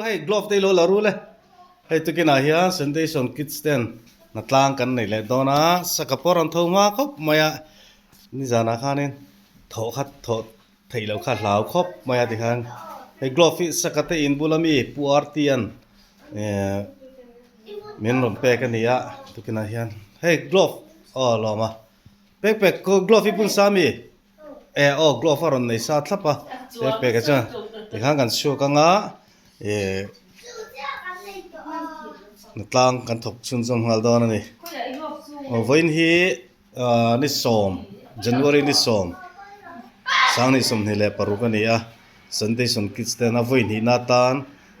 hei glove te ilo la rul e. Hei tukinah hian Sanitation Kids ten hnatlang kan nei leh dawn a, saka pawh rawn tho hma khawp mai a, nizanah khanin thawh kha thawh theih loh kha hlau khawp mai a tikhan hei glove hi saka te in bula mi Pu Artian ehh min rawn pek a ni a tukinah hian hei glove aw lawm a pek pek glove hi bun sa mi. E aw glove a rawn nei sa thlap a pek pek a chuan tikhan kan chhuak anga eh hnatlang kan thawk chhunzawm nghal dawn a ni aw vawiin hi ah ni sawm January ni sawm sanghnih 26 a ni a Sanitation Kids ten a vawi hnihna atan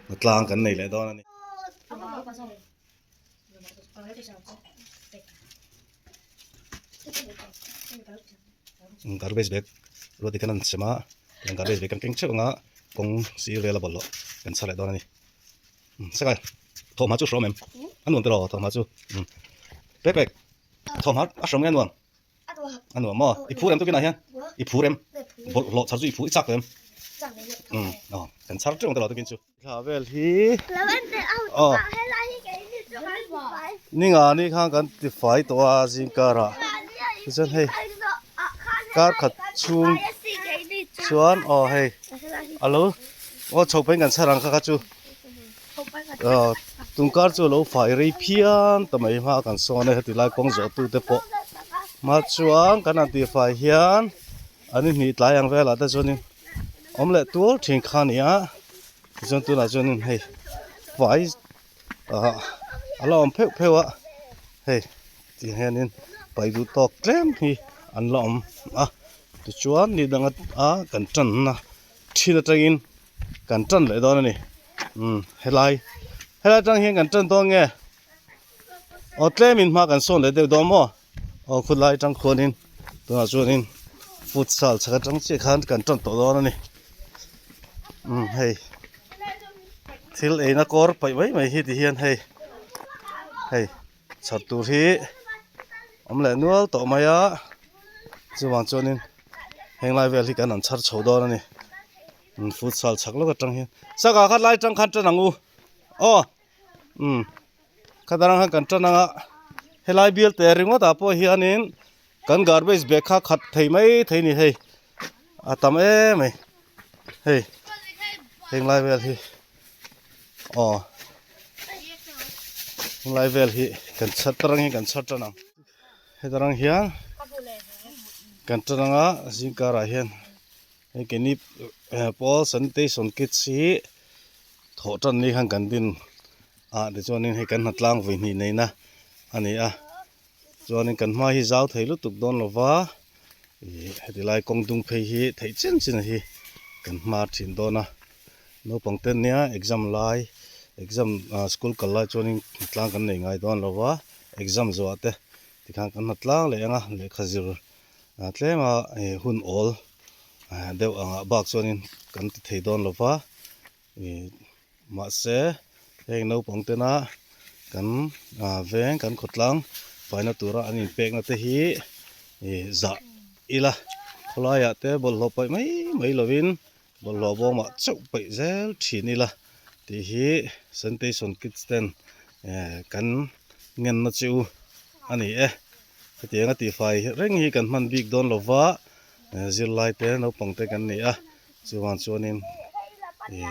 hnatlang kan nei leh dawn a ni. Garbage bag ruat hi khan an sem a tiang garbage bag kan keng theuh ang a kawng sir vel a bawlhhlawh kan chhar leh dawn a ni sakai thawhhma chu hrawm em a nuam tiraw thawhhma chu pek pek thawhhma a hrawm nge a nuam a nuam maw i phur em tukinah hian i phur em bawlhhlawh chhar chu i phur i chak em aw kan chhar teuh ang tiraw tukin chu. Thla vel hi aw ninga ni khan kan ti fai tawh a zing karah tichuan hei kar khat chhung chuan aw hei alo aw chho phei kan chhar ang kha kha chu aw tun kar chu alo fai rei phian ta mai hma kan sawn a heti lai kawng zawh tu te pawh hma chuan kan han tih fai hian an inhnih tlai ang velah te chuanin awm leh tual thin kha a ni a tichuan tunah chuanin hei vai ah a la awm pheuh pheuh a hei ti hianin pai duh tawk tlem hi an la awm a tichuan ni danga a kan tanna thin atangin kan tan leh dawn a ni umm helai helai atang hian kan tan dawn nge aw tlemin hma kan sawn leh deuh dawn maw. Aw khawlai atang khuanin tunah chuanin futsal chhak atang chiah khan kan tan tawh dawn a ni umm hei thil eina kawr paih mai mai hi ti hian hei hei chhar tur hi awm leh nual tawh mai a chuvang chuanin heng lai vel hi kan han chhar chho dawn a ni umm futsal chhak lawk atang hian sangha kha lai atang khan tan ang u aw. Umm khadarang khan kan tan anga helai bial te ringawt ah pawh hianin kan garbage bag kha khat thei mai thei a ni hei a tam em mai hei heng lai vel hi aw heng lai vel hi kan chhar tarang hi kan chhar tan ang hetarang hian kan tan anga zingkar ah hian hei keini pawl sanitation kits hi Thawh tan ni khan kan din ah tichuanin hei kan hnatlang vui hnih neihna a ni a chuanin kan hma hi zau thei lutuk dawn lo va ih heti lai kawng dung phei hi theih chin chin hi kan hma thin dawn a naupang te nia exam lai exam ah school kal lai chuanin hnatlang kan nei ngai dawn lo va exam zawh ah te tikhan kan hnatlang leh ang a lehkha zir ah tlem a ih hun awl deuh angah bak chuanin kan ti thei dawn lo va ih mahse heng naupang tena kan ah veng kan khawtlang faina tura an inpekna te hi ih zah ila khawlaiah te bawlhhlawh paih mai mai lovin bawlhhlawh bawmah chauh paih zel thin ila tih hi sanitation kits ten eh kan ngenna chu a ni e hetianga tihfai reng hi kan hman bik dawn lo va. Zirlai te naupang te kan ni a chuvang chuanin ih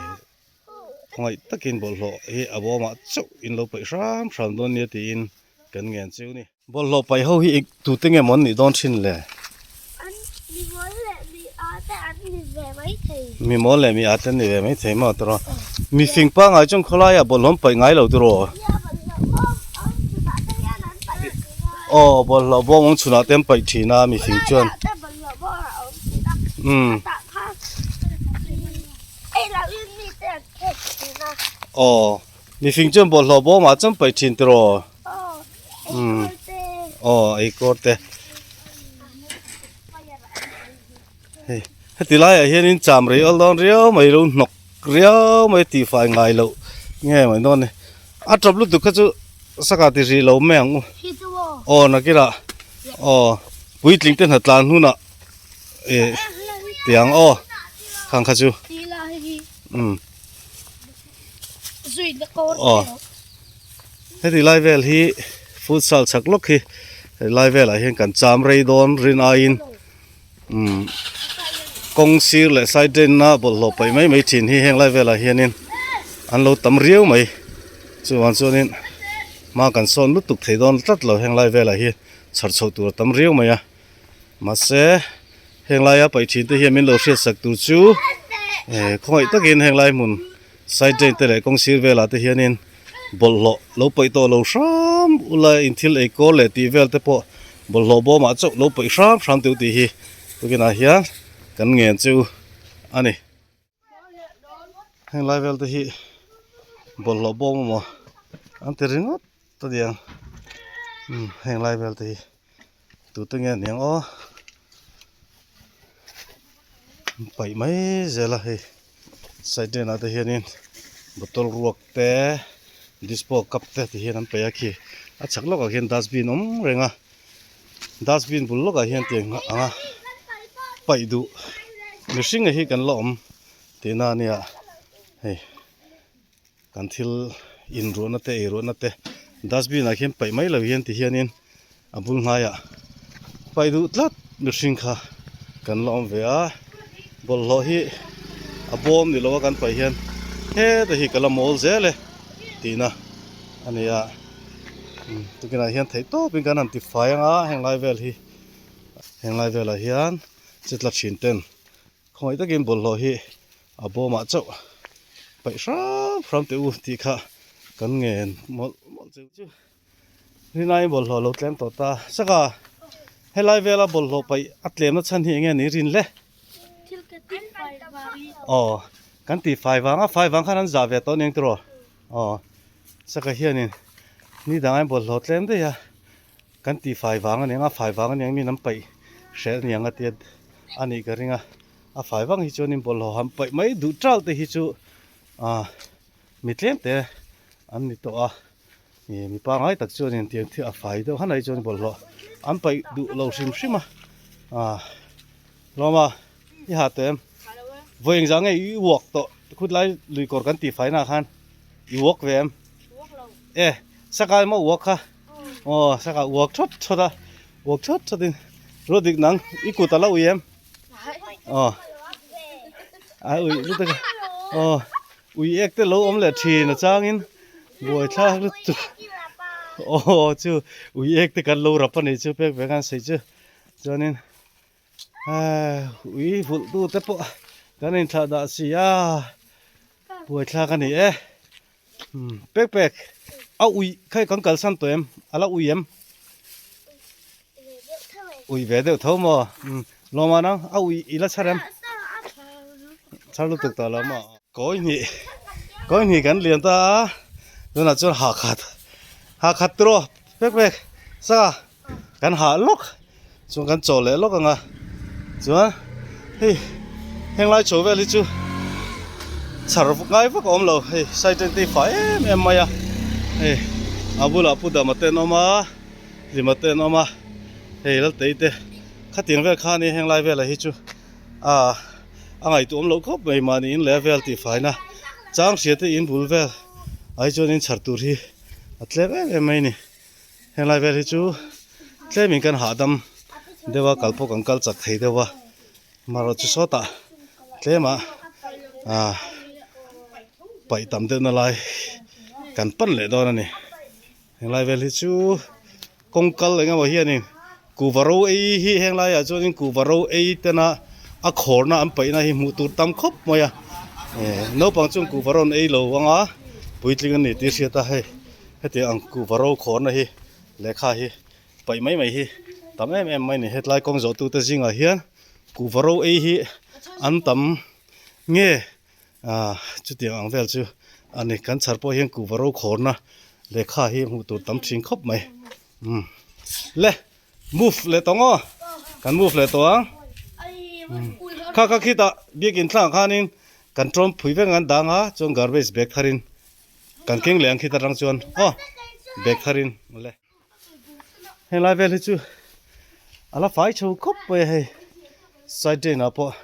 khawngaih takin bawlhhlawh hi a bawmah chauh in lo paih hram hram dawn nia tiin kan ngen chiu ni. Bawlhhlawh paih ho hi tute nge maw an nih dawn thin le? Mi mawl leh mi a te an ni ve mai thei. Mi mawl leh mi a te an ni ve mai thei maw tiraw? Mi fing pangngai chuan khawlaiah bawlhhlawh an paih ngai lo tiraw? Aw bawlhhlawh bawm awm chhunah te an paih thin a mifing chuan umm aw mifing chuan bawlhhlawh bawmah chuan paih thin tiraw umm aw eikawr te hei heti laiah hianin cham rei awl dawn riau mai lo hnawk riau mai tihfai ngai loh nge mai dawn ni a tawp lutuk kha chu saka ti rih lo mai ang u aw nakirah aw puitling te hnatlan hunah ih tiang aw khang kha chu umm. Aw heti lai vel hi futsal chak lawk hi hei lai velah hian kan cham rei dawn rin aiin umm kawng sir leh side drain a bawlhhlawh paih mai mai thin hi heng lai velah hianin an lo tam riau mai chuvang chuanin hma kan sawn lutuk thei dawn tlat lo heng lai velah hi chhar chhoh tur a tam riau mai a. Mahse, heng laia paih thin te hian min lo hriatsak tur chu eh khawngaih takin heng lai hmun side drain te leh kawng sir velah te hianin bawlhhlawh lo paih tawh lo hram ula in thil ei kawl leh tih vel te pawh bawlhhlawh bawmah chauh lo paih hram hram teuh tih hi tukinah hian kan ngen chu a ni. Heng lai vel te hi bawlhhlawh bawm emaw an ti ringawt ta diang umm heng lai vel te hi tute nge aniang aw paih mai zel a hei side lane ah te hianin bottle ruak te dispo cup te ti hian an paih a khi a chhak lawkah khian dustbin awm reng a. Dustbin bul lawkah hian tiang anga paih duh mihring hi kan la awm tihna a nia hei kan thil inruahna te eiruahna te dustbin ah khian paih mai lo hian ti hianin a bul hnaiah paih duh tlat mihring kha kan la awm ve a bawlhhlawh hi a bawm ni lo a kan paih hian heta hi ka la mawl zel e tihna a ni a. Tukinah hian theih tawpin kan han ti fai ang a heng lai vel hi heng lai velah hian che tla thin ten khawngaih takin bawlhhlawh hi a bawmah chauh paih hram hram teh u tih kha kan ngen mawlh mawlh cheu chu rinaiin bawlhhlawh a lo tlem tawh ta saka helai vela bawlhhlawh paih a tlemna chhan hi enge ni rin le aw kan tih fai vang a fai vang khan an zah ve tawh aniang tiraw. Aw saka hianin ni dang ain bawlhhlawh tlem daih a kan tih fai vang aniang a fai vang aniang min an paih hreh aniang a tia a nih ka ring a a fai vang hi chuanin bawlhhlawh han paih mai duh tal te hi chu ah mi tlem te an ni tawh a ih mi pangai tak chuanin tiang thil a fai deuh han ai chuan bawlhhlawh an paih duh lo hrim hrim a ah lawma i ha tawh em vawi engzah nge i uak tawh khutlai lui kawr kan tih fai na khan i uak ve em e saka emaw uak kha aw saka uak thawt thawt a uak thawt thawt in ruat dik nang i kut a la ui em aw a ui lutuk a aw ui ek te lo awm leh thin a changin buai thlak lutuk aw chu ui ek te kan lo rap a nih chu pek ve khan sei chu chuanin. Ui vulh tu te pawh kan inthlah dah si a buaithlak a ni e pek pek a ui kha kan kalsan tawh em a la ui em ui ve deuh tho maw lawma nang a ui i la chhar em chhar lutuk tawh lo maw kawi hnih kawi hnih kan lian ta a tunah chuan ha khat ha khat tiraw pek pek sa. Kan hah lawk chuan kan chaw leh lawk ang a chuan hei heng lai chho vel hi chu chhar ngai vak a awm lo hei side te fai em em mai a hei a bulah pu dama te an awm a hlima te an awm a hei laltei te khatiang vel kha ani heng lai velah hi chu ah a ngaihtuah awm loh khawp mai mahni in leh vel tih faina chang hria te in bul vel ah hi chuan in chhar tur hi a tlem em em mai a ni. Henglai vel hi chu tlemin kan hahdam deuh a kal pawh kan kal chak thei deuh a marawh chu sawtah tlema ah paih tam deuh na lai kan pan leh dawn a ni henglai vel hi chu kawng kal eng emaw hianin kuhva ro ei hi henglai ah chuanin kuhva ro ei tena a khawrna an paihna hi hmuh tur tam khawp mai a eh naupang chuan kuhva ro an ei lo anga puitling an ni tih a hriat a hei. Hetiang ang kuhva ro khawrna hi lehkha hi paih mai mai hi tam em em mai a ni. Hetlai kawng zawh tute zingah hian kuhva ro ei hi an tam nge ah chutiang ang vel chu a ni. Kan chhar pawh hian kuhva ro khawrna lehkha hi hmuh tur tam thin khawp mai. Umm le move leh tawh ang aw kan move leh tawh ang. Kha kha khitah biakin thlangah khanin kan tawm phui vek ang an dang a chuan garbage bag tharin. Kan keng leh ang khi ta rang chuan aw bag thar in awle heng lai vel hi chu a la fai chho khawp mai a hei side drain ah pawh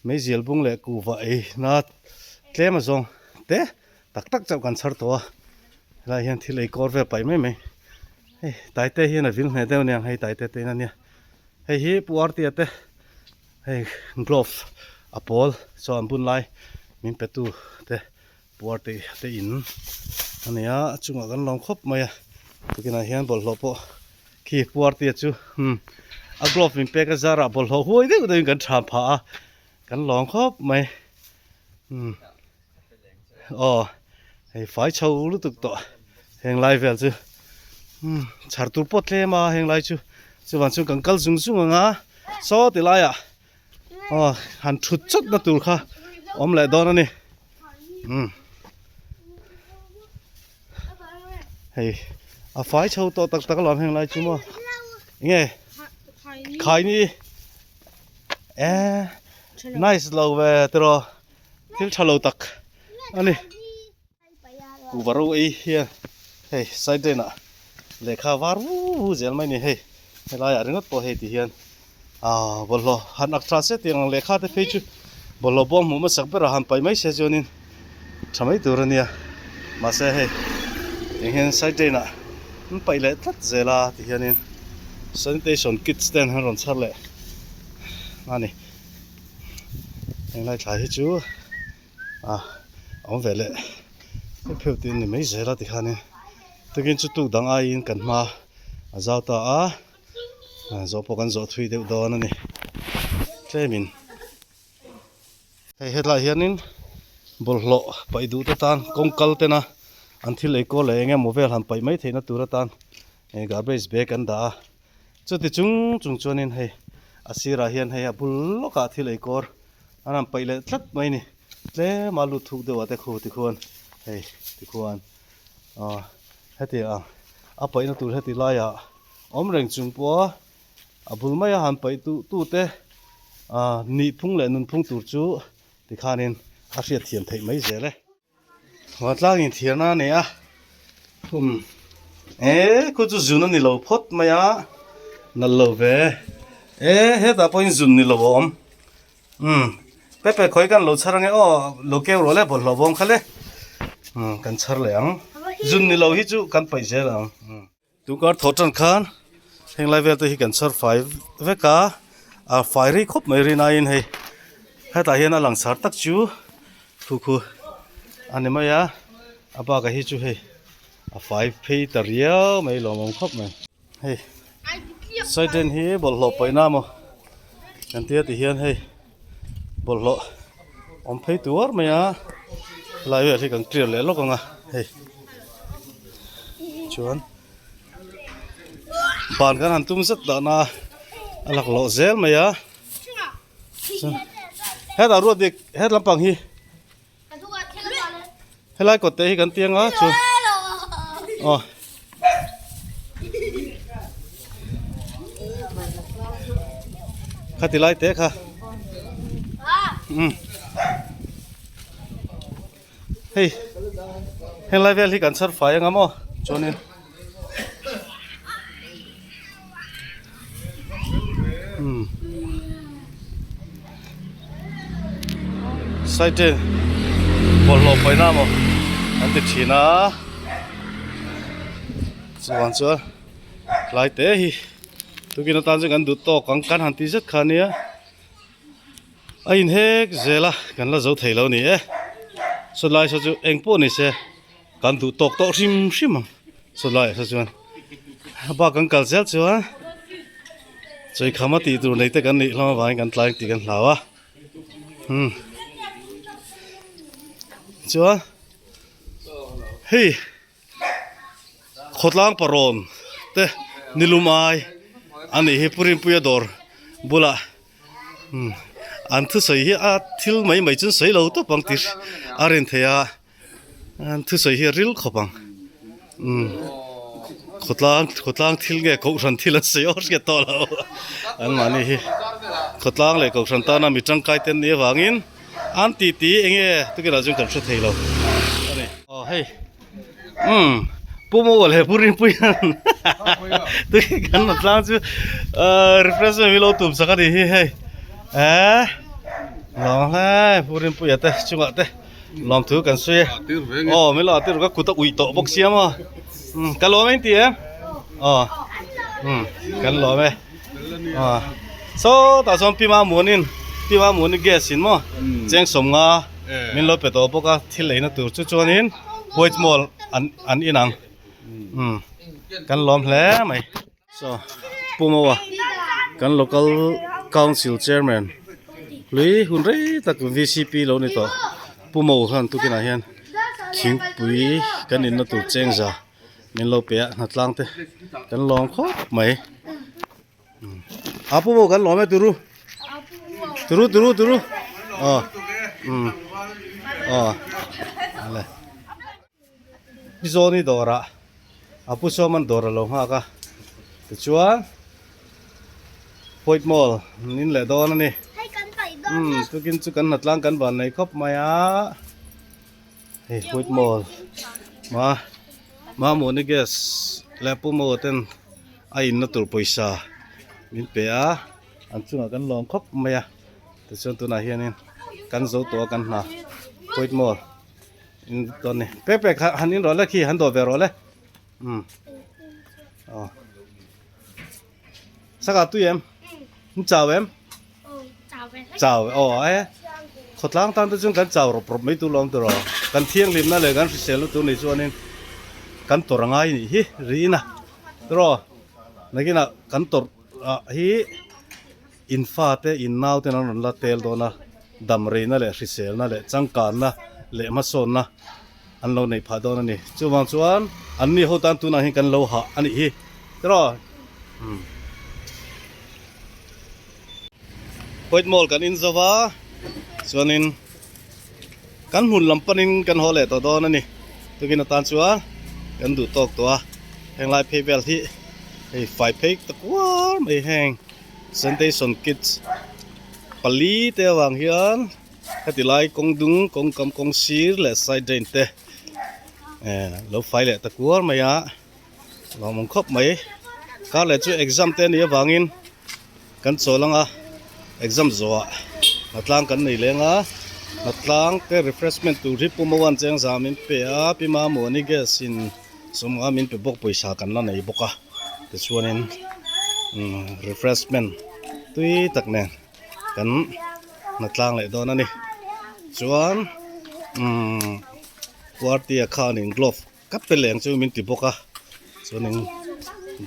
meizial bung leh kuhva ei na tlem a zawng te Tak tak chauh kan chhar tawh a helaiah hian thil ei kawr vel paih mai mai hei taite hian a vil hneh deuh aniang hei taite te in ania hei hi pu artia te hei glove a pawl chaw an bun lai min pe tu te pu artia te in ania a chungah kan lawm khawp mai a tukinah hian bawlhhlawh pawh khi pu artia chu umm a glove min pek a zarah bawlhhlawh huai deuh deuhin kan tham phah a kan lawm khawp mai umm. Aw hei fai chho lutuk tawh heng lai vel chu umm chhar tur pawh tlem a heng lai chu chuvang chuan kan kal zung zung ang a saw ti laiah aw han thut chawt na tur kha awm leh dawn a ni umm hei a fai chho tawh tak tak alawm heng lai chu maw enge khaini eh nice lo ve tiraw. Thil tha lo tak a ni. Kuhva ro ei hian hei side drain ah lehkha var vu vu zel mai a ni hei helaiah ringawt pawh hei ti hian aaa bawlhhlawh han ak tha se tiang ang lehkha te phei chu bawlhhlawh bawm hmuh hmasak berah han paih mai se chuanin tha mai tur a nia mahse hei tiang hian side drain ah an paih leh tlat zel a ti hianin sanitation kits ten an rawn chhar leh a ni. Henglai thlai hi chu a awm ve leh pheuh pheuh tih a ni mai zel a tikhanin tukin chu tuk dang aiin kan hma a zau ta a zawh pawh kan zawh thui deuh dawn a ni tlemin hei hetlaiah hianin bawlhhlawh paih duh te tan kawng kal tena an thil ei kawl leh eng emaw vel han paih mai theihna tur atan garbage bag an dah a. Chuti chung chung chuanin hei a sirah hian hei a bul lawkah thil ei kawr an han paih leh tlat mai a ni. Tlem a lut thuk deuh ah te khu tikhuan hei tikhuan aw heti ang a paihna tur heti laiah awm reng chung pawha a bul maia han paih duh tute ah nihphung leh nunphung tur chu tikhanin a hriatthiam theih mai zel e. Vantlang inthiarna a nei a um eh khu chu zun a ni lo phawt mai a nalh lo ve eh hetah pawhin zun ni lo a awm um pepe khawi kan lo chhar ange aw lo keu rawh le bawlhhlawh bawm kha le um kan chhar leh ang zun ni lo hi chu kan paih zel ang um. Tukar thawh tan khan heng lai vel te hi kan chhar fai vek a a fai rei khawp mai rin aiin hei hetah hian a langsar tak chu khu khu a ni mai a a bakah hi chu hei a fai phei ta riau mai lawmawm khawp mai hei side hi bawlhhlawh paihna maw kan tia ti hian hei bawlhhlawh awm phei tuar mai a helai vel hi kan clear leh lawk ang a hei chuan ban kan han tum zet dahna a laklawh zel mai a chuan hetah ruat dik het lampang hi Helai kawt te hi kan tiang a chu aw khati lai te kha um hei henglai vel hi kan chhar fai anga maw chuanin umm side bawlhhlawh paihna maw an ti thin a chuvang chuan tlai te hi tukin atan chuan kan duh tawk ang kan han ti zet kha ania a inhek zel a kan la zo thei lo a ni e sawtlai saw chu eng pawh ni se. Kan duh tawk tawh hrim hrim ang chu laiah saw chuan a bak kan kal zel chuan chawikham a tih tur nei te kan nih hlawm avangin kan tlai tih kan hlau a umm chuan hei khawtlang parawn te nilum ai a nih hi Pu Rinpuia dawr bulah. Umm an thusawi hi a thil mai mai chu an sawi lo tawp ang tih a rin theih a an thusawi hi a ril khawp ang umm khawtlang khawtlang thil nge kohhran thil an sawi awr hriat tawh lo an mahni hi khawtlang leh kohhran tana mi tangkai te an nih avangin an tih tih eng nge tukinah chuan kan hre thei lo a ni aw hei. Umm Pu Maw leh Pu Rinpuia'n tui kan la tlang chu ahh refreshment hi lo tum sak a nih hi hei ehh lawng hle Pu Rinpuia te chungah te. Lawmthu kan sawi e. Aw min lo ah tir ka kut a ui tawh bawk sia maw. Ka lawm eng ti em? Aw kan lawm e. Aw sawtah chuan Pi Mamuanin Pi Mamuani gas in maw cheng sawmnga min lo pe tawh bawk a thil eina tur chu chuanin white mall an an in ang. Kan lawm hle mai. Saw Pu Mawa kan local council chairman hlui hun rei tak VCP lo ni tawh Pu Maw khan tukinah hian thingpui kan inna tur chengza min lo pe a hnatlang te kan lawm khawp mai a Pu Maw kan lawm e turu turu turu turu aw umm aw ale. Zawni dawrah a pu sawman dawr a lo nghak a tichuan White Mall an in leh dawn a ni umm tukin chu kan hnatlang kan van nei khawp mai a hei White Mall ma Mamawni gas leh Pu Maw ten a inna tur pawisa min pe a an chungah kan lawm khawp mai a tichuan tunah hianin kan zo tawh a kan hna White Mall. Dawn ni pek pek han in rawh le khi han dawh ve rawh le um aw saka tui em in chau em chau aw e khawtlang tan te chuan kan chau rawp rawp mai tur lawm tur aw kan thianghlim na leh kan hrisel lutuk ni chuanin kan tawrh a ngai nih hi ri in a tiraw nakinah kan tawrh ah hi. In fate, in nauten an rawn la tel dawn a, dam reina leh hriselna leh changkanna leh hmasawnna an lo neih phah dawn a ni. Chuvang chuan an ni ho tan tunah hian kan lo hah a nih hi. Tiraw? Umm. White Mall kan in zo va, chuanin kan hmun lam panin kan haw leh tawh dawn a ni. Tukin atan chuan kan duh tawk tawh a, henglai phei vel hi hei fai phei ta kuar mai heng. Sanitation kits pali te avang hian heti lai kawng dung kawng kam kawng sir leh side drain te eh lo fai leh ta kuar mai a lawmawm khawp mai kar leh chu exam te anih avangin kan chawl ang a exam zawhah hnatlang kan nei leng a hnatlang te refreshment tur hi Pu Mawan Chengza min pe a Pi Mamuani gas in sawmnga min pe bawk pawisa kan la nei bawk a tichuanin umm refreshment tui tak nen kan hnatlang leh dawn a ni chuan umm party ah khanin glove ka pe leng chu min ti bawk a chuanin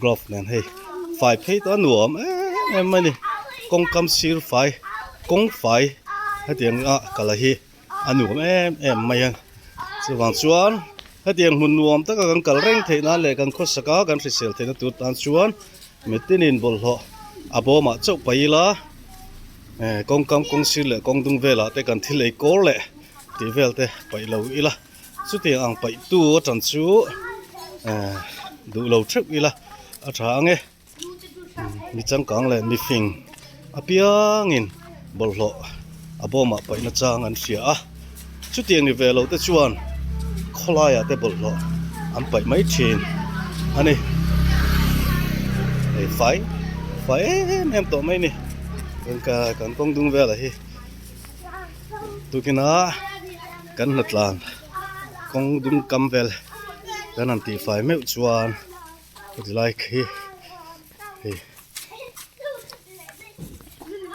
glove nen hei fai phei tawh a nuam em em mai a ni kawngkam sir fai kawng fai hetiang a kal hi. A nuam em em mai a chuvang chuan hetiang hmun nuam taka kan kal reng theih nan leh kan khawsak a kan hrisel theihna tur tan chuan mitinin bawlhhlawh a bawmah chauh paih ila eh kawngkam kawng sir leh kawng dung velah te kan thil ei kawr leh tih vel te paih lo ila chutiang ang paih tu atan chu eh duh lo theuh ila a tha ang e. Mi changkang leh mifing apiangin bawlhhlawh a bawmah paihna chang an hria a, chutiang ni ve lo te chuan khawlaiah te bawlhhlawh an paih mai thin a ni. Hei fai fai em em tawh mai a ni kan kawng dung velah hi tukina kan hnatlan kawng dung kam vel kan han tihfai meuh chuan. Heti lai khi hei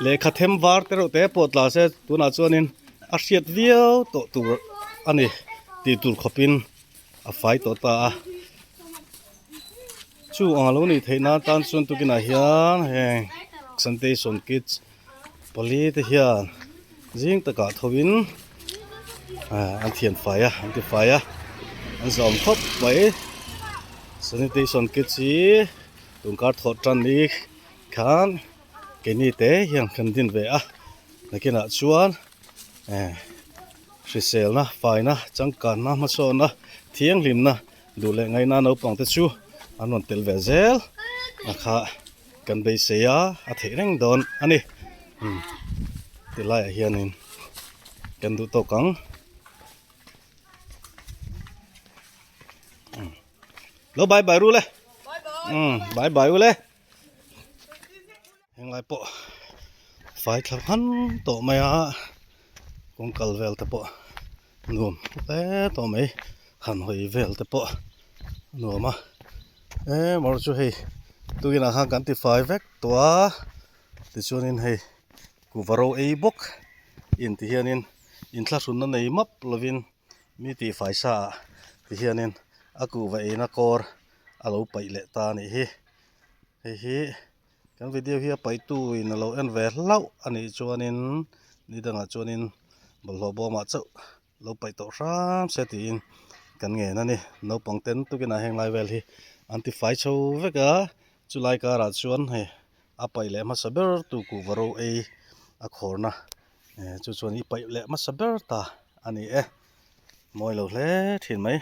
lehkha them var te reuh te pawh tla se tunah chuanin a hriat viau tawh tur a ni tih tur khawpin a fai tawh ta a chu ang alo nih theih nan tan chuan tukinah hian heng sanitation kits pali te hian zing takah tho in an thian fai a an ti fai a an zawm khawp mai sanitation kits hi tun kar thawh tan ni khan keini te hian kan din ve a nakinah chuan eh hriselna faina changkanna hmasawnna thianghlimna duh leh ngaihna naupang te chu an rawn tel ve zel a kha. Kan beisei a, a theih reng dawn a ni. Umm ti laiah hianin kan duh tawk ang. Umm lo bye bye ru le. Umm bye bye u le. Henglai pawh fai thla hman tawh mai a, kawng kal vel te pawh. Nuam hle tawh mai han hawi vel te pawh nuam a emaw chu hei tukinah khan kan tifai vek tawh a tichuanin hei kuhva ro ei bawk in ti hianin inthlahrunna nei map lovin mi tihfai sa ah ti hianin a kuhva eina kawr a lo paih leh ta a nih hi hei hi. Kan video hi a paihtu in alo en ve hlauh a nih chuanin ni dangah chuanin bawlhhlawh bawmah chauh lo paih tawh hram se tiin kan ngen a ni. Naupang ten tukinah heng lai vel hi an ti fai chho vek a, chulai karah chuan hei a paih leh hmasa ber tu kuhva ro ei a khawrna eh chu chuan i paih leh hmasa ber ta a ni e, mawi lo hle thin mai.